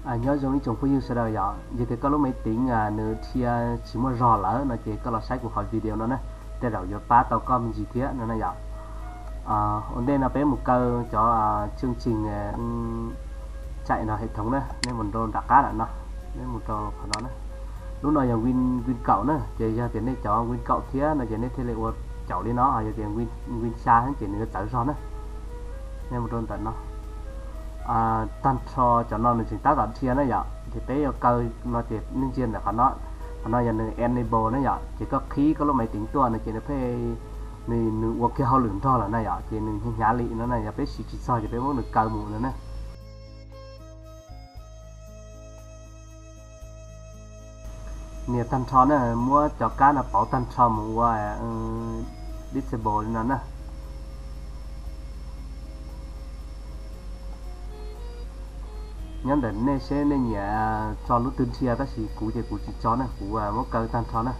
Nyob zoo ib tsoom phooj ywg sawv daws yom, yog tias koj lub maiv tiv nws dhia tsis muaj zog lawm no ces koj los saib kuv qhov video no na, tej zaum yuav pab tau koj me ntsis thiab no na yom. Ua ntej no peb mus kaw cov tswj tseem tsaim no hem thoov na, nej mus rau nram qab lawm no, nej mus rau qhov no na. Lub no yog Win Win kaum na, ces yog tias nej cov Win kaum thiab no ces nej thiaj li ua caum li no, yog tias Win xya ces nws yuav txawv zog na. Nej mus rau ntawm no. Tag nrho cov no nws tseem tab tom dhia na yom, ces peb yuav kaw no ces nej ntsia ntawm qhov no, qhov no yog nws enable na yom, ces koj qhib koj lub maiv tiv tuaj no ces nws pheej, nws ua kiag hauj lwm nrog lawm na yom, ces nws hnyav hnyav li no na, yog peb siv tsis txog ces peb muab nws kaw mus no na. Nias tag nrho na, muab cov kab no pauv tag nrho mus ua disable li no na. Nyob ntawm nej seb nej nyiam tso lub twg dhia, tab sis kuv ces kuv tsis tso na, kuv muab kaw tag nrho na.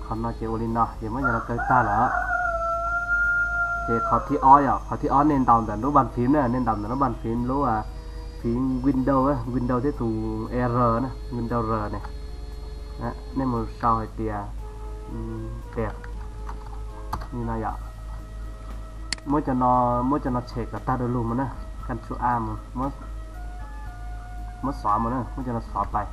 Qhov no ces ua li no ces muab cov no kaw tag lawm. Ces qhov thib ob yom, qhov thib ob nej ntaus ntawm lub bàn phím na, nej ntaus ntawm lub bàn phím, lub phím Windows, Windows thiab tus R na, Windows R ne. Nej mus sau hais tias, tias li no yom. Muab cov no, muab cov no tshem kom tag du lug mus na, Ctrl A mus, muab xov mus na, muab cov no xov pais.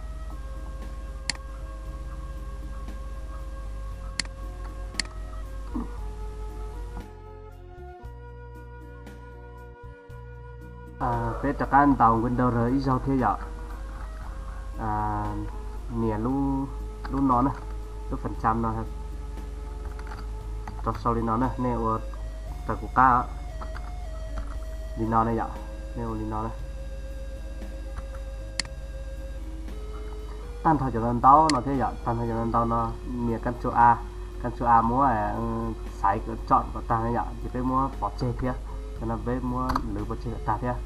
Peb rov qab ntaus Windows R ib zaug thiab yom. Nias lub no na, lub phần trăm no rau sau li no na, nej ua raws kuv qab li no na yom, nej ua li no na. Tag nrho cov ntau ntau no thiab yom, tag nrho cov ntau ntau no, nias Ctrl A, Ctrl A muab xaiv kom tsom kom tag na yom, ces peb muab pov tseg thiab, cov no peb muab lwv pov tseg kom tag thiab.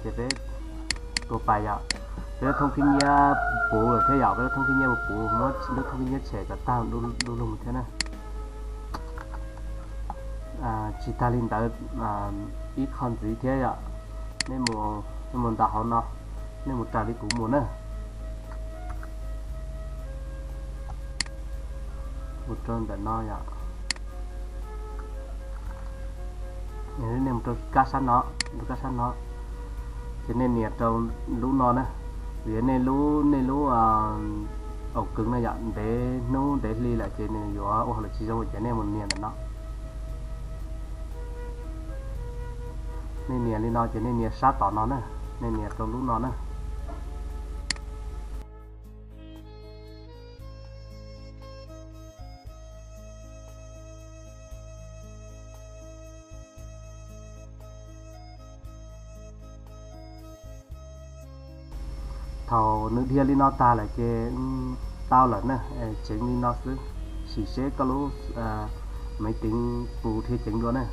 Ces peb tua pais yom, peb lub thoob khib nyiab puv lawm thiab yom, peb lub thoob khib nyiab puv puv, muab lub thoob khib nyiab tshem kom tag du lug thiab na. Tsis tag li ntawd, ib qho ntxiv thiab yom, nej mus ntaus hauv no, nej mus raws li kuv mus na. Mus rau ntawm no yom, nej mus rau kab sab no, rau kab sab no, ces nej nias rau lub no na, vim nej lub, nej lub aus kws na yom, ntev hnub ntev hli lawm ces nws yuav ua hauj lwm tsis zoo, ces nej mus nias ntawm no. Nej nias li no ces nej nias sab tom no na, nej nias rau lub no na. Thaum nws dhia li no tag lawm ces tau lawm na, tseev li no xwb, sim seb koj lub maiv tiv puas dhia ceev dua na.